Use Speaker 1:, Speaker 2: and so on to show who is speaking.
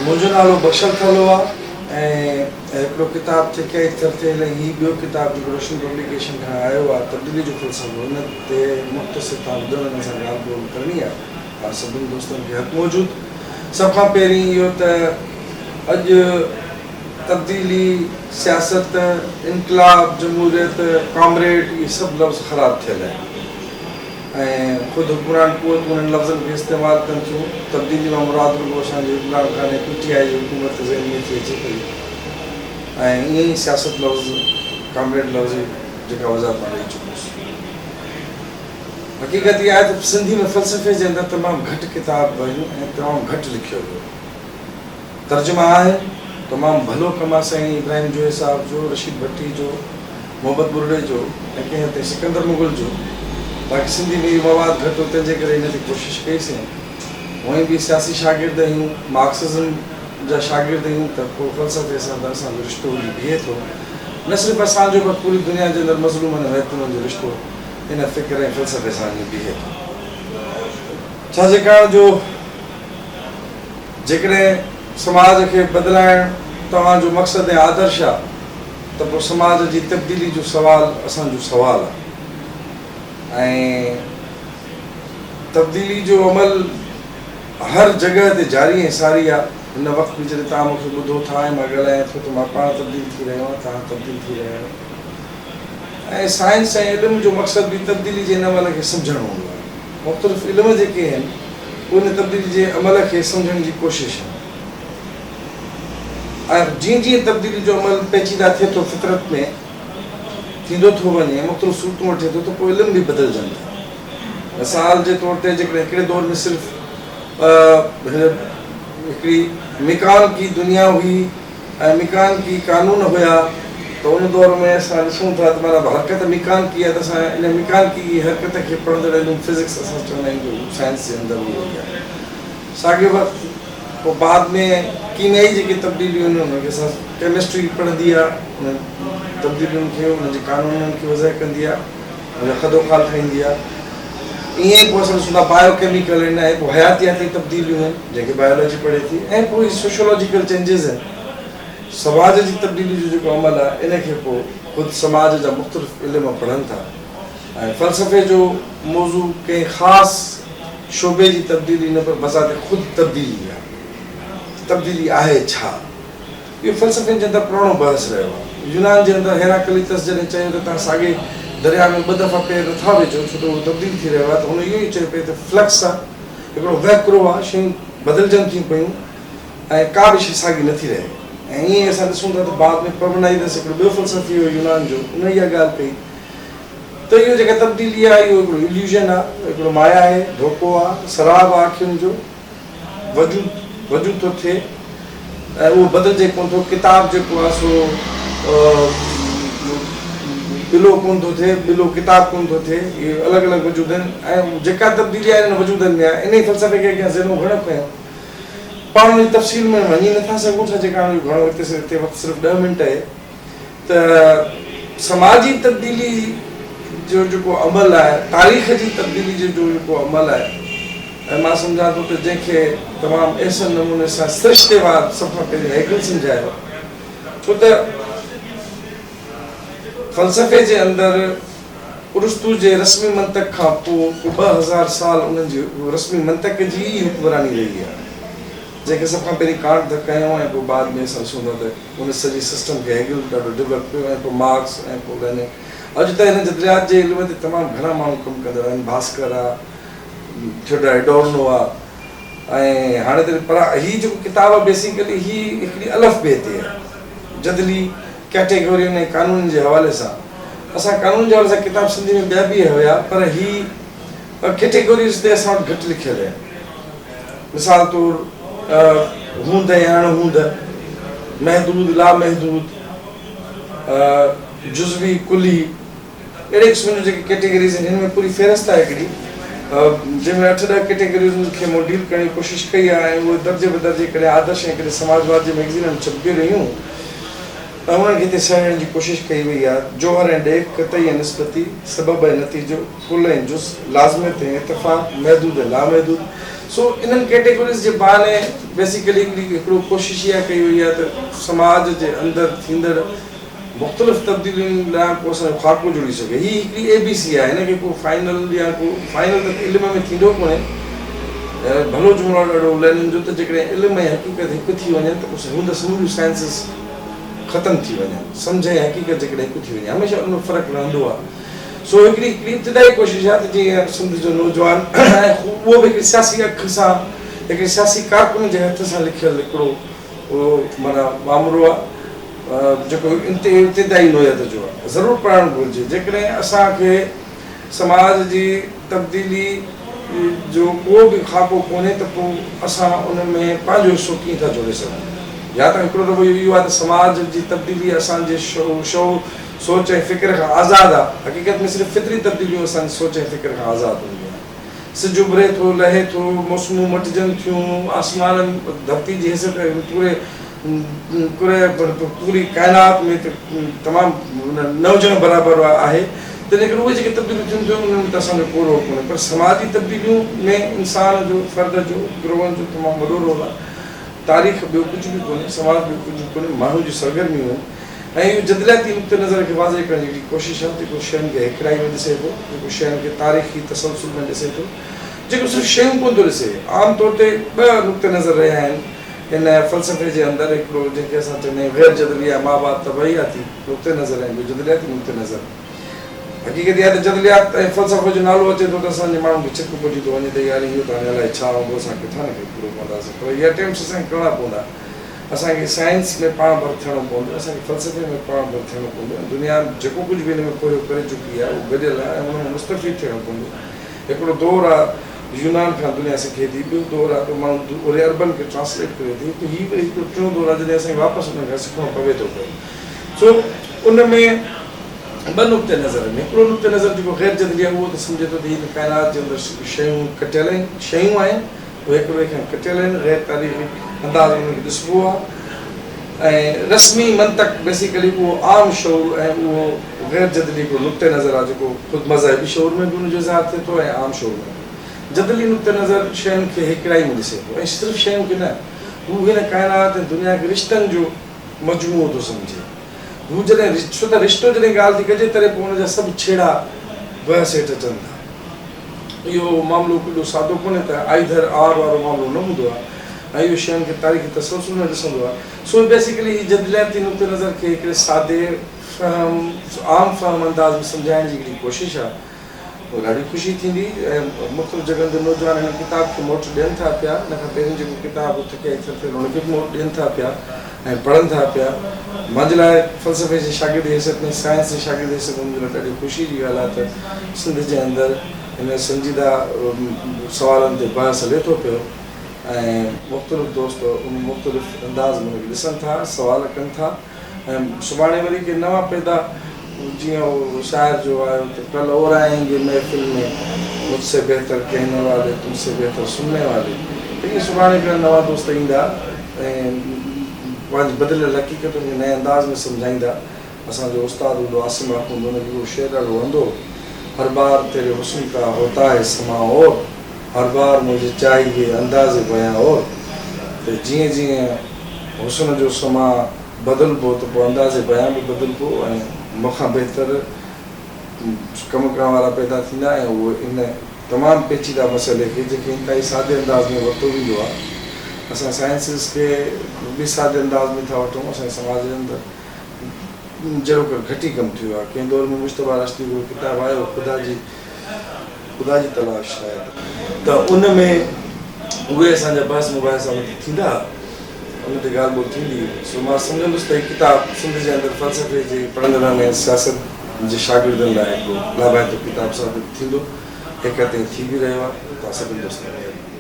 Speaker 1: منهنجو نالو بخشل ٿلهو آ ۽ هڪڙو ڪتاب ٿڪيائي ٿر ٿيل ۽ هي ٻيو ڪتاب جيڪو روشن پبليڪيشن کان آيو آ تبديلي جو فلسفو ان تي مختصر توهان ٻڌندڙن سان ڳالهه ٻولهه ڪرڻي آ. توهان سڀني دوستن کي حق موجود. سڀ کان پهرين اهو ته اڄ تبديلي، سياست، انقلاب، جمهوريت، ڪامريڊ اهي سڀ لفظ خراب ٿيل آهن ۽ خود حڪمران قوتون انهن لفظن کي استعمال ڪن ٿيون. تبديلي مان مراد رڳو اسان جي عمران خان ۽ پي ٽي آء جي حڪومت ذهن ۾ ٿي اچي پئي ۽ ائين ئي سياست لفظ، ڪامريڊ لفظ جي جيڪا وضاحت مان ڏئي چڪس. حقيقت اها آهي ته سنڌي ۾ فلسفي جي اندر تمام گهٽ ڪتاب آهن ۽ تمام گهٽ لکيو ويو. ترجما آهن، تمام ڀلو ڪم آهي سائين ابراهيم جويي صاحب جو، رشيد ڀٽي جو، محبت ٻرڙي جو ۽ ڪنهن حد تائين سڪندر مغل جو. باقي سنڌي ۾ اهو مواد گهٽ هو تنهن جي ڪري ان تي ڪوشش ڪئي سين. هونئن به سياسي شاگرد آهيون، مارڪسزم جا شاگرد آهيون ته پوء فلسفي سان ته اسان جو رشتو هجي بيهي ٿو. نه صرف اسان جو پر پوري دنيا جي اندر مظلومن ۽ محڪومن جو رشتو ان فڪر ۽ فلسفي سان وڃي بيهي ٿو. ڇا جي ڪاڻ جو جيڪڏهن سماج کي بدلائڻ توهان جو مقصد ۽ آدرش آ ته پوء سماج جي تبديلي جو سوال اسان جو سوال آ ۽ تبديلي جو عمل هر جڳهه تي جاري ۽ ساري آ. هن وقت به جڏهن توهان مون کي ٻڌو ٿا ۽ مان ڳالهايان ٿو ته مان پاڻ تبديل ٿي رهيو آهيان، توهان تبديل ٿي رهيا آهيو ۽ سائنس ۽ علم جو مقصد به تبديلي جي ان عمل کي سمجهڻ هوندو آهي. مختلف علم جيڪي آهن اهي ان تبديلي جي عمل کي سمجهڻ جي ڪوشش آهن ۽ جيئن جيئن تبديلي جو عمل پيچيده ٿئي ٿو فطرت ۾ ٿيندو ٿو وڃي مختلف صورتون وٺي ٿو ته پوء علم به بدلجن ٿا. مثال جي طور تي جيڪڏهن هڪڙي دور ۾ صرف هڪڙي ميڪانڪي دنيا هئي ۽ ميڪانڪي قانون هيا ته ان دور ۾ اسان ڏسون ٿا ته معنيٰ حرڪت ميڪانڪي آهي ته اسان ان ميڪانڪي حرڪت کي پڙهندڙ علم فزڪس اسان چوندا آهيون ته هو سائنس جي اندر هوندو آهي. ساڳيو وقت پوء بعد ۾ ڪيميائي جيڪي تبديليون آهن انهن کي اسان ڪيمسٽري پڙهندي آهي انهن تبديلين کي انهن جي قانونن کي وضع ڪندي آهي ان جا خدوخال ٺاهيندي آهي. ائين ئي پوء اسان ڏسون ٿا بايو ڪيميڪل آهن ۽ پوء حياتياتي تبديليون آهن جنهن کي بايولاجي پڙهي ٿي ۽ پوء هي سوشيولاجيڪل چينجز آهن. سماج جي تبديلي جو جيڪو عمل آهي ان کي پوء خود سماج جا مختلف علم پڙهن ٿا ۽ فلسفي جو موضوع ڪنهن خاص شعبي جي تبديلي نه پر بذات خود تبديلي آهي. تبديلي آهي ڇا؟ اهو فلسفين جي اندر پراڻو بحث رهيو آهي. يونان جي اندر هيراڪليتس جڏهن چيو ته توهان ساڳئي درياء ۾ ٻه دفعا پير نٿا وجهو ڇو ته اهو تبديل ٿي رهيو آهي ته هن اهو ئي چيو پئي ته فلڪس آهي، هڪڙو وهڪرو آهي، شيون بدلجن ٿيون پيون ۽ ڪا به شيء ساڳي نٿي رهي ۽ ائين ئي اسان ڏسون ٿا ته بعد ۾ پرمنائيدس هڪڙو ٻيو فلسفي هيو يونان جو ان اها ڳالهه ڪئي ته اهو جيڪا تبديلي آهي اهو هڪڙو Illusion آهي، هڪڙو مايا آهي، ڌوڪو آهي، سراب آهي اکين جو. وجود وجود ٿو ٿئي ۽ اهو بدلجي ڪونه ٿو. ڪتاب جيڪو آهي سو ٻلو ڪونه ٿو ٿئي، ٻلو ڪتاب ڪونه ٿو ٿئي. اهي الڳ الڳ وجود آهن ۽ جيڪا تبديلي آهي انهن وجودن ۾ آهي. انهيء فلسفي کي اڳيان زينو گهڻو کنيو. پاڻ ان جي تفصيل ۾ وڃي نٿا سگهون ڇا جي ڪاڻ جو گهڻو هتي وقت صرف ڏهه منٽ آهي. ته سماجي تبديلي جو جيڪو عمل آهي، تاريخ جي تبديلي جو جيڪو عمل آهي ۽ مان سمجهان ٿو ته جنهن کي تمام احسن نموني سان سرشتيواد سڀ کان پهرين هيگل سمجهايو ڇو ته فلسفي جي اندر ارسطو جي رسمي منطق کان پوء ڪو 2000 سال انهن جي رسمي منطق جي ئي حڪمراني رهي آهي جنهن کي سڀ کان پهرين ڪانٽ ڌڪايو ۽ پوء بعد ۾ اسان ڏسون ٿا ته ان سڄي سسٽم کي هيگل به ڏاڍو ڊولپ ڪيو ۽ پوء مارڪس ۽ پوء لينن. اڄ تائين هن جدليات جي علم تي تمام گهڻا ماڻهو ڪم ڪندڙ آهن. ڀاسڪر آ، ٿيوڊر ايڊورنو آ ۽ هاڻي ته پر هي جيڪو ڪتاب آ بيسيڪلي هي هڪڙي الف بي تي آ جدلي ڪيٽيگورين ۽ قانونن جي حوالي سان. اسان قانونن جي حوالي سان ڪتاب سنڌي ۾ ٻيا به هيا پر هي ڪيٽيگوريز تي اسان وٽ گهٽ لکيل آهن. مثال طور هوند ۽ اڻ هوند، محدود، لامحدود، جزوي، ڪلي، اهڙي قسم جون جيڪي ڪيٽيگريز آهن هن ۾ پوري فهرست آهي هڪڙي جنهن ۾ اٺ ڏهه ڪيٽيگريزن کي مون ڊيل ڪرڻ جي ڪوشش ڪئي آهي ۽ اهي درجي بدرجي ڪڏهن آدرش ۽ ڪڏهن سماجواد جي مئگزينن ۾ ڇپبيون رهيون. ۽ انهن کي هتي سهيڙڻ جي ڪوشش ڪئي وئي آهي، جوهر ۽ ڏيک، قطعي ۽ نسبتي، سبب ۽ نتيجو، ڪل ۽ جز، لازميت ۽ اتفاق، محدود ۽ لامحدود. سو انهن ڪيٽيگوريز جي بهاني بيسيڪلي هڪڙي هڪڙو ڪوشش اها ڪئي وئي آهي ته سماج جي اندر ٿيندڙ مختلف تبديلين ڏانهن ڪو اسان جو خاڪو جڙي سگهي. هي هڪڙي اي بي سي آهي، هن کي ڪو فائنل يا ڪو فائنل ته علم ۾ ٿيندو ڪونهي. ڀلو جملو آهي ڏاڍو لينن جو ته جيڪڏهن علم ۽ حقيقت هڪ ٿي وڃن ته پوء هوند سموريون سائنسز ختم ٿي وڃن. سمجهه ۽ حقيقت جيڪڏهن هڪ ٿي وڃي هميشه ان ۾ فرق رهندو آهي. سو هڪڙي هڪڙي ابتدائي ڪوشش آهي ته جيئن سنڌ جو نوجوان ۽ اهو به هڪڙي سياسي اک سان هڪڙي سياسي ڪارڪن جي هٿ سان لکيل هڪڙو اهو معنيٰ مامرو آهي جيڪو ابتدائي نوعيت جو آهي ضرور پڙهڻ گهرجي. جيڪڏهن اسان کي سماج جي تبديلي جو ڪو به خاڪو ڪونهي ته پوء اسان ان ۾ پنهنجو حصو ڪيئن ٿا جوڙي سگهون؟ يا ته هڪڙو رويو اهو آهي ته سماج جي تبديلي اسان جي شعور، سوچ ۽ فڪر کان آزاد آهي. حقيقت ۾ صرف فطري تبديليون اسان جي سوچ ۽ فڪر کان آزاد هونديون آهن. سج اڀري ٿو، لهي ٿو، موسمون مٽجن ٿيون، آسمان ڌرتي جي حيثيت ۾ پوري ڪري پوري ڪائنات ۾ ته تمام نه هجڻ برابر آهي، تنهن ڪري اهي جيڪي تبديليون ٿين ٿيون انهن ۾ ته اسان جو ڪو رول ڪونهي پر سماجي تبديليون ۾ انسان جو، فرد جو، گروهن جو تمام وڏو رول آهي. تاريخ ٻيو ڪجهه به ڪونهي، سماج ٻيو ڪجهه به ڪونهي، ماڻهو جون سرگرميون آهن ۽ اهو جدلياتي نقطه نظر کي واضح ڪرڻ جي هڪڙي ڪوشش آهي جيڪو شين کي هيڪڙائي ۾ ڏسي ٿو، جيڪو شين کي تاريخي تسلسل ۾ ڏسي ٿو، جيڪو صرف شيون ڪونه ٿو ڏسي. عام طور تي ٻه نقطه نظر رهيا آهن هن فلسفي جي اندر، هڪڙو جنهن کي اسان چوندا آهيون غير جدلي يا مابعد طبعياتي نقطه نظر ۽ ٻيو جدلياتي نقطه نظر. حقيقت اها ته جدليات ۽ فلسفو جو نالو اچي ٿو ته اسان جي ماڻهن کي ڇڪ پئجي ٿو وڃي ته يار اهو ته هاڻي الائي ڇا هوندو اسان ڪٿان کي پورو پونداسين پر اهي اٽيمپٽس اسان کي ڪرڻا پوندا. اسان کي سائنس ۾ پاڻ ڀر ٿيڻو پوندو، اسان کي فلسفي ۾ پاڻ ڀر ٿيڻو پوندو ۽ دنيا جيڪو ڪجهه به ان ۾ پورهيو ڪري چڪي آهي اهو گڏيل آهي ۽ ان مان مستفيد ٿيڻو پوندو. هڪڙو دور آهي يونان کان دنيا سکي ٿي، ٻيو دور آهي ته ماڻهو وري عربن کي ٽرانسليٽ ڪري ٿي، هڪ هي وري هڪڙو ٽيون دور آهي جڏهن اسان کي واپس انهن کان سکڻو پوي ٿو پيو. سو ان ۾ ٻه نقطه نظر آهن. هڪڙو نقطه نظر جيڪو غير جدلي آهي اهو ته سمجهي ٿو ته هن ڪائنات جي اندر شيون ڪٽيل آهن، شيون آهن، اهي هڪ ٻئي کان ڪٽيل آهن، غير تاريخي انداز ۾ انهن کي ڏسبو آهي ۽ رسمي منطق بيسيڪلي اهو عام شعور ۽ اهو غير جدلي هڪڙو نقطه نظر آهي جيڪو خود مذاهبي شعور ۾ به ان جو اظهار ٿئي ٿو ۽ عام شعور ۾ به. جدلي نقطه نظر شين کي هيڪڙائي ۾ ڏسي ٿو ۽ صرف شين کي نه هو هن ڪائنات ۽ دنيا کي رشتن جو مجموعو ٿو سمجهي. هو جڏهن ڇو ته رشتو جڏهن ڳالهه ٿي ڪجي تڏهن پوء ان جا سڀ ڇيڙا بحث هيٺ اچن ٿا. اهو معاملو ڪو ايڏو سادو ڪونهي ته آئيڌر آر وارو معاملو نه هوندو آهي ۽ اهو شين کي تاريخي تسلسل ۾ ڏسندو آهي. سو بيسيڪلي هي جدلياتي نقطه نظر کي هڪڙي سادي فهم عام فهم انداز ۾ سمجهائڻ جي هڪڙي ڪوشش آهي. پوء ڏاڍي خوشي ٿيندي ۽ مختلف جڳهن تي نوجوان هن ڪتاب کي موٽ ڏين ٿا پيا. ان کان پهرين جيڪو ڪتاب هو ٿڪيائي ٿرٿيل ان کي به موٽ ڏين ٿا پيا ۽ پڙهن ٿا پيا. منهنجي لاء فلسفي جي شاگرد جي حيثيت ۾ سائنس جي شاگرد جي حيثيت ۾ منهنجي لاء ڏاڍي خوشي جي ڳالهه آهي ته سنڌ جي اندر هن سنجيده سوالن تي بحث هلي ٿو پيو ۽ مختلف دوست ان مختلف انداز ۾ ان کي ڏسن ٿا سوال ڪن ٿا. ۽ سڀاڻي وري ڪي نوان پيدا جيئن اهو شاعر جو آيو ته ڪل اور آئين گي محفل ۾ مجھ سي بهتر ڪهني والي تم سي بهتر سنني والي ته ائين سڀاڻي ڪا نوان دوست ايندا ۽ پنهنجي بدليل حقيقتن کي نئين انداز ۾ سمجهائيندا. اسان جو استاد هوندو عاصم آخوند ان کي اهو شعر ڏاڍو وڻندو هو هر بار تيري حسن ڪا هوتا هي سما اور هر بار مجهي چاهيي انداز بيان اور ته جيئن جيئن حسن جو سما بدلبو ته پوء انداز بيان به بدلبو ۽ مون کان بهتر ڪم ڪرڻ وارا پيدا ٿيندا ۽ اهي ان تمام پيچيده مسئلي کي جيڪي انتهائي سادي انداز ۾ ورتو ويندو آهي اسان سائنسز کي به سادي انداز ۾ ٿا وٺون اسان جي سماج جي اندر جهڙوڪر گهٽ ئي ڪم ٿيو آهي ڪنهن دور ۾ مجتبيٰ راشدي جو ڪتاب آيو خدا جي خدا جي تلاش شايد ته ان ۾ اهي اسان جا بحث مباحثا ان تي ٿيندا ها، ان تي ڳالهه ٻولهه ٿيندي هئي. سو مان سمجهندس ته هي ڪتاب سنڌ جي اندر فلسفي جي پڙهندڙن ۽ سياست جي شاگردن لاء هڪڙو لاڀائتو ڪتاب ثابت ٿيندو. هيڪر تائين ٿي به رهيو آهي. توهان سڀني دوستن کي.